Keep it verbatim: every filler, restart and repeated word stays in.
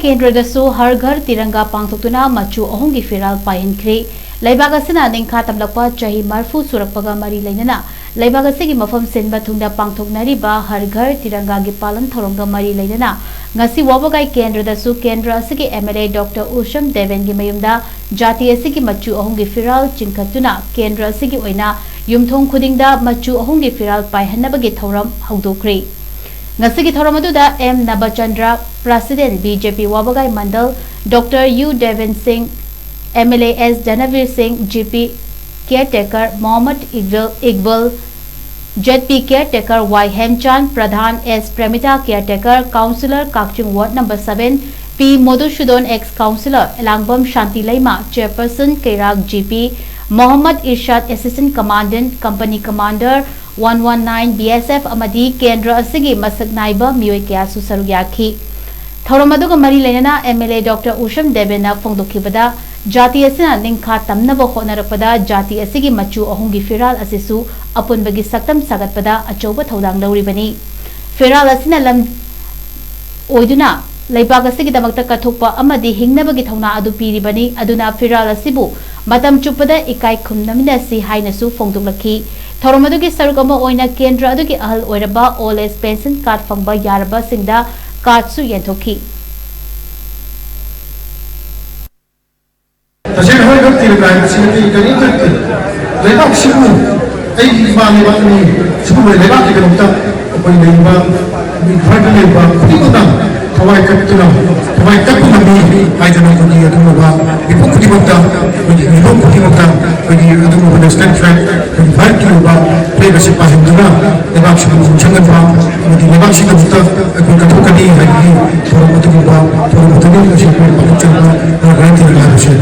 ꯀꯦꯟꯗ꯭ꯔꯗꯁꯨ ꯍꯔ ꯘꯔ ꯇꯤꯔꯪꯒꯥ ꯄꯥꯡꯊꯣꯛꯇꯨꯅ ꯃꯆꯨ ꯑꯍꯨꯝꯒꯤ ꯐꯤꯔꯥꯜ ꯄꯥꯏꯍꯟꯈ꯭ꯔꯦ꯫ ꯂꯩꯕꯥꯛ ꯑꯁꯤꯅ ꯅꯤꯡꯈꯥ ꯇꯝꯂꯛꯄ ꯆꯍꯤ ꯃꯔꯤꯐꯨ ꯁꯨꯔꯛꯄꯒ ꯃꯔꯤ ꯂꯩꯅꯅ ꯂꯩꯕꯥꯛ ꯑꯁꯤꯒꯤ ꯃꯐꯝ ꯁꯤꯟꯕ ꯊꯨꯡꯅ ꯄꯥꯡꯊꯣꯛꯅꯔꯤꯕ ꯍꯔ ꯘꯔ ꯇꯤꯔꯪꯒꯥꯒꯤ ꯄꯥꯂꯟ ꯊꯧꯔꯝꯒ ꯃꯔꯤ ꯂꯩꯅꯅ ꯉꯁꯤ ꯋꯥꯕꯒꯥꯏ ꯀꯦꯟꯗ꯭ꯔꯗꯁꯨ ꯀꯦꯟꯗ꯭ꯔ ꯑꯁꯤꯒꯤ ꯑꯦꯝ ꯑꯦꯜ ꯑꯦ ꯗꯣꯛꯇꯔ ꯎꯁꯝ ꯗꯦꯕꯦꯟꯒꯤ ꯃꯌꯨꯝꯗ ꯖꯥꯇꯤ ꯑꯁꯤꯒꯤ ꯃꯆꯨ ꯑꯍꯨꯝꯒꯤ ꯐꯤꯔꯥꯜ ꯆꯤꯡꯈꯠꯇꯨꯅ ꯀꯦꯟꯗ꯭ꯔ ꯑꯁꯤꯒꯤ ꯑꯣꯏꯅ ꯌꯨꯝꯊꯣꯡ ꯈꯨꯗꯤꯡꯗ ꯃꯆꯨ ꯑꯍꯨꯝꯒꯤ ꯐꯤꯔꯥꯜ ꯄꯥꯏꯍꯟꯅꯕꯒꯤ ꯊꯧꯔꯝ ꯍꯧꯗꯣꯛꯈ꯭ꯔꯦ꯫ ꯉꯁꯤꯒꯤ ꯊꯧꯔꯝ ꯑꯗꯨꯗ ꯑꯦꯝ ꯅꯕꯆꯟꯗ꯭ꯔ, ꯄ꯭ꯔꯁꯤꯗꯦꯟ ꯕꯤ ꯖꯦ ꯄꯤ ꯋꯥꯕꯒꯥꯏ ꯃꯟꯗꯜ, ꯗꯣꯛꯇꯔ ꯌꯨ ꯗꯦꯕꯦꯟ ꯁꯤꯡ, M L A S Janabir Singh, G P caretaker Mohammad Iqbal, Iqbal, Z P caretaker Y Hemchan, Pradhan S Premita, caretaker councillor Kakching ward number seven P Modusudon, ex councillor Elangbam Shanti ꯂꯩꯃ, chairperson Keirak G P, Mohammad Irshad, assistant commandant, company commander, one one nine B S F ꯑꯃꯗꯤ ꯀꯦꯟꯗ꯭ꯔ ꯑꯁꯤꯒꯤ ꯃꯁꯛ ꯅꯥꯏꯕ ꯃꯤꯑꯣꯏ ꯀꯌꯥꯁꯨ ꯁꯔꯨꯛ ꯌꯥꯈꯤ꯫ ꯊꯧꯔꯝ ꯑꯗꯨꯒ ꯃꯔꯤ ꯂꯩꯅꯅ ꯑꯦꯝ ꯑꯦꯜ ꯑꯦ ꯗꯣꯛꯇꯔ ꯎꯁꯝ ꯗꯦꯕꯦꯟꯅ ꯐꯣꯡꯗꯣꯛꯈꯤꯕꯗ, ꯖꯥꯇꯤ ꯑꯁꯤꯅ ꯅꯤꯡꯈꯥ ꯇꯝꯅꯕ ꯍꯣꯠꯅꯔꯛꯄꯗ ꯖꯥꯇꯤ ꯑꯁꯤꯒꯤ ꯃꯆꯨ ꯑꯍꯨꯝꯒꯤ ꯐꯤꯔꯥꯜ ꯑꯁꯤꯁꯨ ꯑꯄꯨꯟꯕꯒꯤ ꯁꯛꯇꯝ ꯁꯥꯒꯠꯄꯗ ꯑꯆꯧꯕ ꯊꯧꯗꯥꯡ ꯂꯧꯔꯤꯕꯅꯤ꯫ ꯐꯤꯔꯥꯜ ꯑꯁꯤꯅ ꯂꯝ ꯑꯣꯏꯗꯨꯅ ꯂꯩꯕꯥꯛ ꯑꯁꯤꯒꯤꯗꯃꯛꯇ ꯀꯠꯊꯣꯛꯄ ꯑꯃꯗꯤ ꯍꯤꯡꯅꯕꯒꯤ ꯊꯧꯅꯥ ꯑꯗꯨ ꯄꯤꯔꯤꯕꯅꯤ꯫ ꯑꯗꯨꯅ ꯐꯤꯔꯥꯜ ꯑꯁꯤꯕꯨ ꯃꯇꯝ ꯆꯨꯞꯄꯗ ꯏꯀꯥꯏ ꯈꯨꯝꯅꯃꯤꯟꯅꯁꯤ ꯍꯥꯏꯅꯁꯨ ꯐꯣꯡꯗꯣꯛꯂꯛꯈꯤ꯫ ꯊꯧꯔꯝ ꯑꯗꯨꯒꯤ ꯁꯔꯨꯛ ꯑꯃ ꯑꯣꯏꯅ ꯀꯦꯟꯗ꯭ꯔ ꯑꯗꯨꯒꯤ ꯑꯍꯜ ꯑꯣꯏꯔꯕ ꯑꯣꯜ ꯑꯦꯖ ꯄꯦꯟꯁꯟ ꯀꯥꯔꯗ ꯐꯪꯕ ꯌꯥꯔꯕꯁꯤꯡꯗ ꯀꯥꯔꯗꯁꯨ ꯌꯦꯟꯊꯣꯛꯈꯤ꯫ ꯇꯁꯦꯡꯅ ꯍꯣꯏ, ꯚꯛꯇꯤ ꯀꯥꯏꯕꯁꯤ ꯑꯇꯩ ꯀꯔꯤꯝꯇ ꯅꯠꯇꯦ꯫ ꯂꯩꯕꯥꯛꯁꯤꯕꯨ ꯑꯩꯒꯤ ꯏꯃꯥ ꯂꯩꯕꯥꯛꯅꯤ, ꯁꯤꯒꯨꯝꯕ ꯂꯩꯕꯥꯛꯀꯤꯗꯃꯛꯇ ꯑꯩꯈꯣꯏ ꯂꯩꯔꯤꯕ ꯃꯤꯐꯝꯗ ꯂꯩꯔꯤꯕ ꯈꯨꯗꯤꯡꯃꯛꯅ ꯊꯋꯥꯏ ꯀꯠꯇꯨꯅ, ꯊꯋꯥꯏ ꯀꯠꯄ ꯉꯝꯃꯤ ꯍꯥꯏꯗꯅ ꯑꯩꯈꯣꯏꯒꯤ ꯑꯗꯨꯒꯨꯝꯂꯕ ꯃꯤꯄꯨꯝ ꯈꯨꯗꯤꯡꯃꯛꯇ, ꯑꯩꯈꯣꯏꯒꯤ ꯃꯤꯐꯝ ꯈꯨꯗꯤꯡꯃꯛꯇ ꯑꯩꯈꯣꯏꯒꯤ ꯑꯗꯨꯒꯨꯝꯂꯕ ꯅꯦꯁꯅꯦꯜ ꯐ꯭ꯂꯦꯒ, ꯑꯩꯈꯣꯏꯒꯤ ꯚꯥꯔꯠꯀꯤ ꯑꯣꯏꯕ ꯐ꯭ꯂꯦꯒ ꯑꯁꯤ ꯄꯥꯏꯍꯟꯗꯨꯅ ꯂꯩꯕꯥꯛꯁꯤꯕꯨ ꯅꯤꯡꯁꯤꯡꯍꯟꯕ ꯑꯃꯗꯤ ꯂꯩꯕꯥꯛꯁꯤꯒꯤꯗꯃꯛꯇ ꯑꯩꯈꯣꯏ ꯀꯠꯊꯣꯛꯀꯅꯤ ꯍꯥꯏꯕꯒꯤ ꯊꯧꯔꯝ ꯑꯗꯨꯒꯨꯝꯕ ꯊꯧꯔꯝ ꯑꯗꯨꯅꯤ ꯉꯁꯤ ꯑꯩꯈꯣꯏꯅ ꯄꯥꯡꯊꯣꯛꯆꯔꯤꯕ ꯚꯥꯔꯠ ꯇꯤꯔꯪꯒꯥ ꯍꯥꯏꯕꯁꯦ꯫